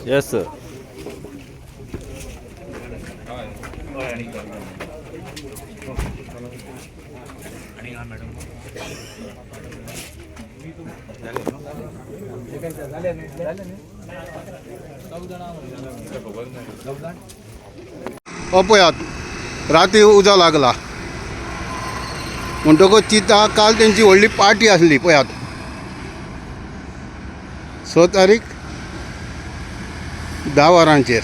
Yes sir. हो पळयात, राती उजो लागला म्हणटकूच चिंता. काल तेंची व्हडली पार्टी आसली. पळयात, 6 तारीख 10 वरांचेर.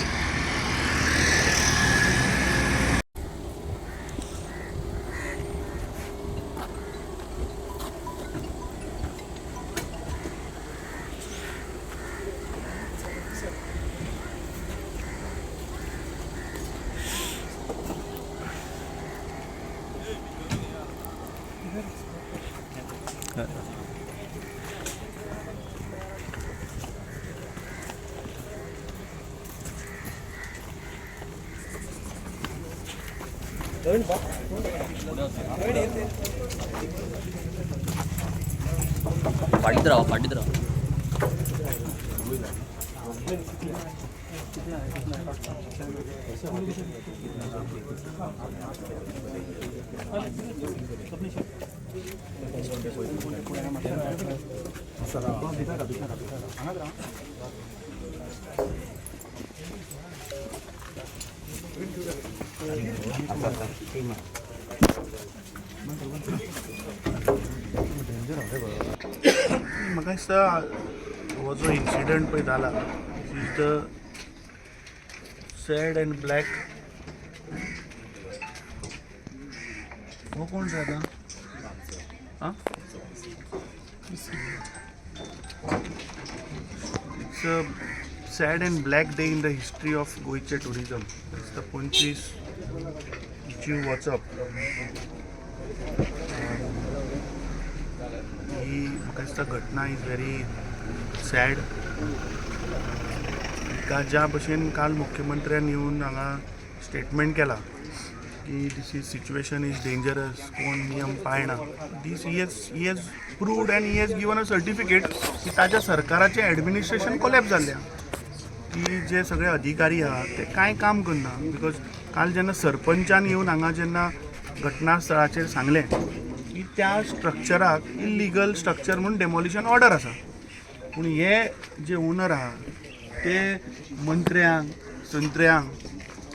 फाटीत राव, फाटीत राव. म्हाका दिसता हो जो इन्सिडंट पळय जाला, is the sad and black. हो कोण रे आतां? आं, it's a sad and black day in the history of गोंयचें टुरिजम. दिसता 25 जीव वचप ही म्हाका दिसता घटना is very sad. का ज्या भशेन काल मुख्यमंत्र्यान येवन हांगा स्टेटमेंट केला की this is situation is dangerous, कोण नियम पाळना, this he has proved and he has given a certificate की ताच्या सरकाराचें एडमिनिस्ट्रेशन कोलॅप्स जाल्लें आहा, की जे सगळे अधिकारी आहा ते कांय काम करना. Because काल जेन्ना सरपंचान येवन हांगा जेन्ना घटनास्थळाचेर सांगलें की त्या स्ट्रक्चराक इलिगल स्ट्रक्चर म्हूण डेमोलिशन ऑर्डर आसा, पूण हे जे ओनर आहा ते मंत्र्यांक, संत्र्यांक,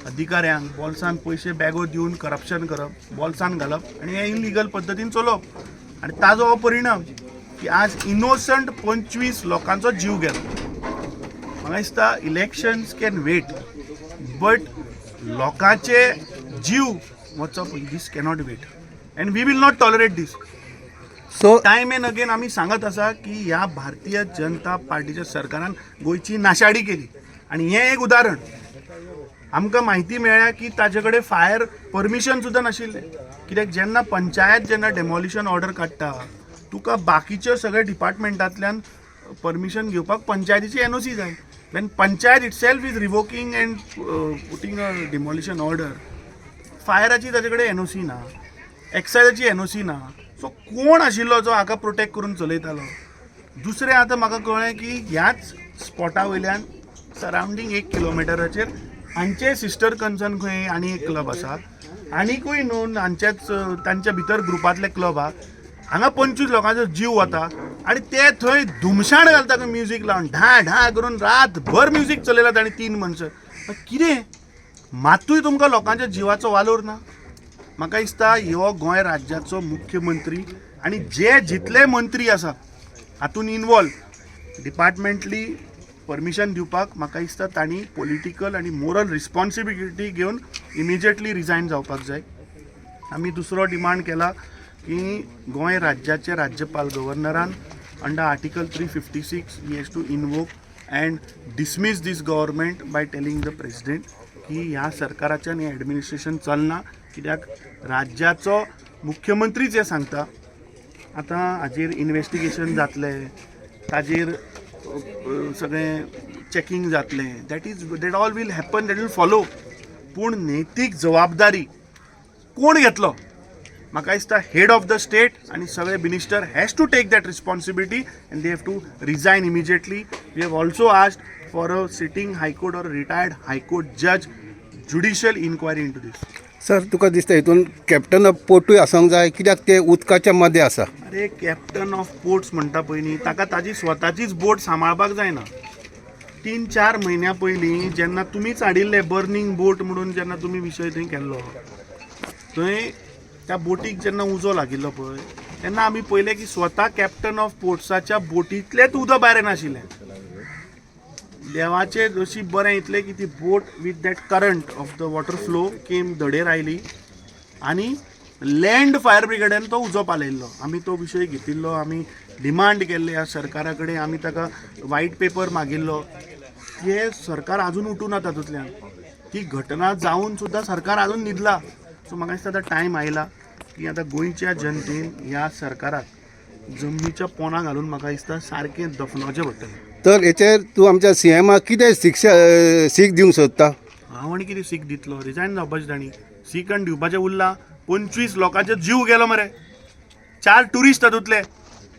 अधिकाऱ्यांक बोल्सान पयशे बॅगो दिवन करप्शन करप, बोल्सान घालप आनी हे इलिगल पद्दतीन चलोवप. आनी ताजो हो परिणाम की आज इनोसंट 25 लोकांचो जीव गेलो. म्हाका दिसता इलेक्शन्स can wait, but लोकांचे जीव वचप, these cannot wait and we will not tolerate these. So time and again आमी सांगत आसा की ह्या भारतीय जनता पार्टीच्या सरकारान गोंयची नाशाडी केली आनी हें एक उदाहरण. आमकां म्हायती मेळ्ळ्या की ताजे कडेन फायर परमिशन सुद्दां नाशिल्लें, कित्याक जेन्ना पंचायत जेन्ना डेमोलिशन ऑर्डर काडटा, तुका बाकीच्यो सगळ्या डिपार्टमेंटांतल्यान परमिशन घेवपाक पंचायतीची एनओसी जाय. When panchayat itself is revoking and putting a demolition order, फायराची ताजे कडेन एनओसी ना, एक्सायजाची एनओसी ना, सो कोण आशिल्लो जो हाका प्रोटेक्ट करून चलयतालो? दुसरें, आतां म्हाका कळ्ळें की ह्याच स्पॉटा वयल्यान सरावंडींग 1 किलोमिटराचेर हांचे सिस्टर कन्सर्न खंय आनी एक क्लब आसा, आनिकूय न्हू हांच्याच तांच्या भितर ग्रुपांतले क्लब आहा. हांगा 25 लोकांचो जीव वता आनी ते थंय धुमशाण घालता खंय, म्युजीक लावन ढा ढा करून रातभर म्युजीक चलयला ताणें 3 म्हणसर. कितें मातूय तुमकां लोकांच्या जिवाचो वालोर ना? म्हाका दिसता ह्यो गोंय राज्याचो मुख्यमंत्री आनी जे जितले मंत्री आसा हातून इनवॉल्व, डिपार्टमेंटली परमिशन दिवपाक म्हाका दिसता तांणी पॉलिटिकल आनी मोरल रिस्पॉन्सिबिलिटी घेवन इमिजिएटली रिजायन जावपाक जाय. आमी दुसरो डिमांड केला की गोंय राज्याचे राज्यपाल गव्हर्नरान under Article 356 he has to invoke and dismiss this government by telling the President की ह्या सरकाराच्यान हें एडमिनिस्ट्रेशन चलना, कित्याक राज्याचो मुख्यमंत्रीच हें सांगता. आतां हाजेर इनवेस्टिगेशन जातलें, ताजेर सगळें चॅकींग जातलें, that is that all will happen, that will follow, पूण नैतीक जबाबदारी कोण घेतलो? म्हाका दिसता हेड ऑफ the state आनी सगळे minister has to take that responsibility and they have to resign immediately. We have also asked for a sitting High Court or retired High Court judge judicial inquiry into this. Sir, तुका दिसता हितून captain of पोर्टूय आसूंक जाय? कित्याक ते उदकाच्या मदें आसा. अरे, कॅप्टन ऑफ पोर्ट्स म्हणटा पळय न्ही, ताका ताजी स्वताचीच बोट सांबाळपाक जायना. 3-4 म्हयन्या पयलीं जेन्ना तुमीच हाडिल्ले बर्निंग बोट म्हणून, जेन्ना तुमी विशय थंय केल्लो, थंय त्या बोटीक जेन्ना उजो लागिल्लो पळय, तेन्ना आमी पळयलें की स्वता कॅप्टन ऑफ पोर्ट्साच्या बोटींतलेंच उदक भायर येनाशिल्लें. देवाचें नशीब बरें इतलें की ती बोट with that current of the water flow came, धडेर आयली आनी लँड फायर ब्रिगेडान तो उजो पालयल्लो. आमी तो विशय घेतिल्लो, आमी डिमांड केल्ले ह्या सरकारा कडेन, आमी ताका वायट पेपर मागिल्लो. ते सरकार अजून उठूना तातूंतल्यान. ती घटना जावन सुद्दां सरकार अजून न्हिदला. सो म्हाका दिसता आतां टायम आयला की आतां गोंयच्या जनतेन ह्या सरकाराक जमनीच्या पोना घालून म्हाका दिसता सारकें दफनावचें पडटलें. तर हेचेर तूं आमच्या सीएमाक कितें शिक्षा सीख दिवंक सोदता? हांव आनी कितें सीख दितलो? रिजायन जावपाचें तांणी. सीख आनी दिवपाचें उरला? 25 लोकांचे जीव गेलो मरे. चार ट्युरिस्ट तातूंतले.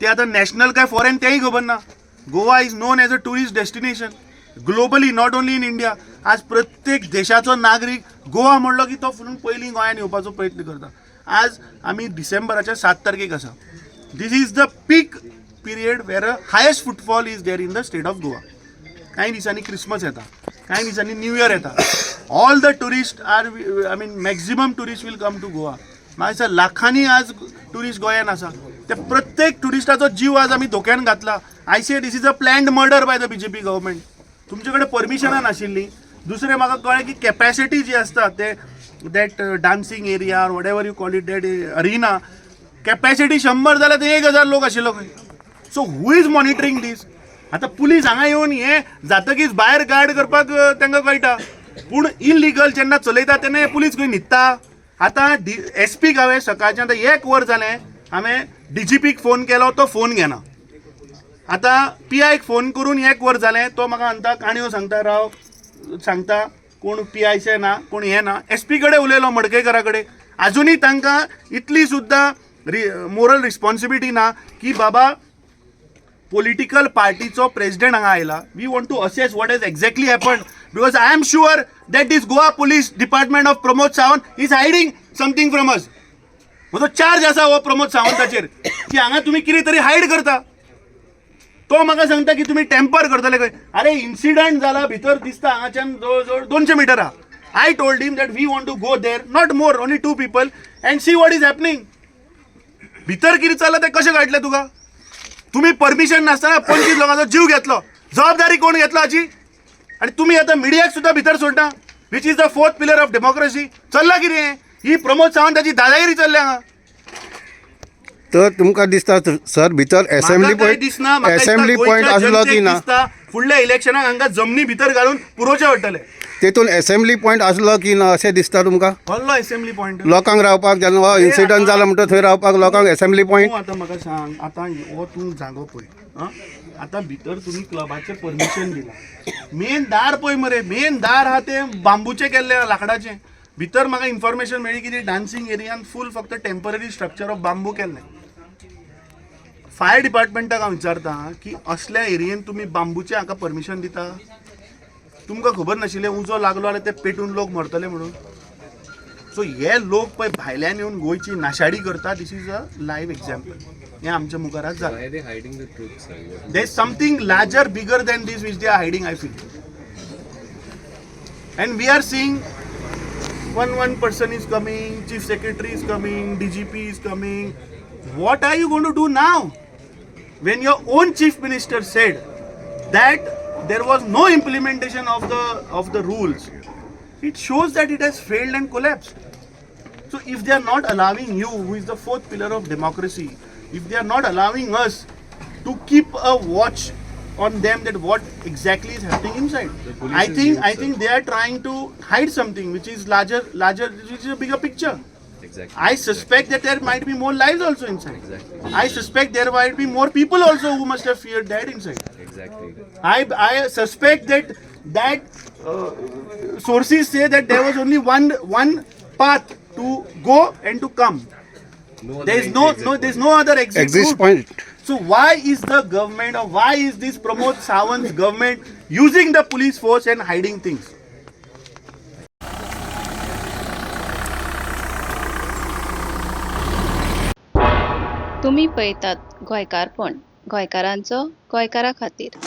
ते आतां नॅशनल काय फॉरेन तेंय खबर ना. Goa is known as a tourist destination globally, not only in India. आज प्रत्येक देशाचो नागरीक गोवा म्हणलो की तो फुडून पयलीं गोंयान येवपाचो प्रयत्न करता. आज आमी डिसेंबराच्या 7 तारखेक आसा. This is the peak period where a highest footfall is there in the state of Goa. कांय दिसांनी क्रिसमस येता, कांय दिसांनी न्यू इयर येता. All the tourist are, I mean, maximum tourist will come to Goa. म्हाका दिसता लाखांनी आज ट्युरिस्ट गोंयान आसा. ते प्रत्येक ट्युरिस्टाचो जीव आज आमी धोक्यान घातला. I say this is a planned murder by the BJP government. तुमचे कडेन परमिशनां नाशिल्लीं. दुसरें म्हाका कळ्ळें की कॅपॅसिटी जी आसता ते that dancing area, whatever you call it, that arena capacity 100 जाल्यार ते 1000 लोक आशिल्लो खंय. So who is monitoring this? आतां पुलीस हांगा येवन हें जातकीच भायर गार्ड करपाक तांकां कळटा, पूण इलिगल जेन्ना चलयता तेन्ना हे पुलीस खंय न्हिदता? आतां डी एस पीक हांवें सकाळचें, आतां एक वर जालें, हांवें डीजीपीक फोन केलो, तो फोन घेना. आतां पी आयक फोन करून एक वर जालें, तो म्हाका म्हणटा, काणयो सांगता, राव सांगता, कोण पी आयचे ना, कोण हें ना. एस पी कडेन उलयलो, मडकयकरा कडेन. आजुनूय तांकां इतली सुद्दां मोरल रिस्पॉन्सिबिलिटी ना की बाबा, पॉलिटिकल पार्टीचो प्रेसिडेंट हांगा आयला, we want to assess what has exactly happen, because I am sure that this Goa Police Department of Pramod Sawant is hiding something from us. म्हजो चार्ज आसा हो प्रमोद सावंताचेर की हांगा तुमी कितें तरी हायड करता. तो म्हाका सांगता की तुमी टेम्पर करतले खंय. अरे, इन्सिडंट जाला, भितर दिसता हांगाच्यान जवळ जवळ 200 मिटर आहा. I told him that we want to go there, not more, only two people, and see what is happening. भितर कितें चल्लां तें कशें कळटलें तुका? तुमी परमिशन नासतना 25 लोकांचो जीव घेतलो. जबाबदारी कोण घेतलो हाची? आनी तुमी आतां मिडियाक सुद्दां भितर सोडना, which is the fourth pillar of democracy. चल्ला कितें ही? प्रमोद सावंताची दादागिरी चल्ल्या हांगा. तर तुमकां दिसता सर, भितर असेंब्ली म्हाका कांय पॉयंट दिसना. म्हाका दिसता असेंब्ली पॉयंट गोंयच्या आसलो की जनतेक ना? दिसता, फुडल्या इलेक्शनाक हांगा जमनी भितर घालून पुरोवचें पडटलें. तेतून असेंब्ली पॉयंट आसलो की ना अशें दिसता तुमकां? कसलो असेंब्ली पॉयंट? लोकांक रावपाक जेन्ना हो इन्सिडंट जाला म्हणटा, थंय रावपाक लोकांक असेंब्ली पॉयंट. तूं आतां म्हाका सांग, आतां हो तूं जागो पळय. आं, आतां भितर तुमी क्लबाचें परमिशन दिलां. मेन दार पळय मरे, मेन दार आहा तें बांबूचें केल्लें आहा, लांकडाचें. भितर म्हाका इन्फॉर्मेशन मेळ्ळी की ते डान्सिंग एरियान फूल फक्त टेम्पररी स्ट्रक्चर ऑफ बांबू केल्लें. फायर डिपार्टमेंटाक हांव विचारता की असल्या एरियेन तुमी बांबूचें हाका परमिशन दिता? तुमकां खबर नाशिल्लें उजो लागलो जाल्यार ते पेटून लोक मरतले म्हणून? सो हे लोक पळय भायल्यान येवन गोंयची नाशाडी करता. This is a live example. हें आमच्या मुखाराच जालां. Why are they hiding the truth, sir? There is something larger, bigger than this which they are hiding, I feel. And we are seeing one one person is coming, chief secretary is coming, DGP is coming. What are you going to do now? When your own chief minister said that there was no implementation of the rules, it shows that it has failed and collapsed. So if they are not allowing you, who is the fourth pillar of democracy, if they are not allowing us to keep a watch on them that what exactly is happening inside, The police I is think mute, I sir. think they are trying to hide something which is larger, which is a bigger picture. I suspect that there might be more lives also inside. I suspect there might be more people also who must have feared dead inside. I suspect that sources say that there was only one path to go and to come. There is no no there is no other exit exit point. So why is the government or why is this Pramod Sawant's government using the police force and hiding things? तुमी पळयतात गोंयकारपण, गोंयकारांचो गोंयकारा खातीर.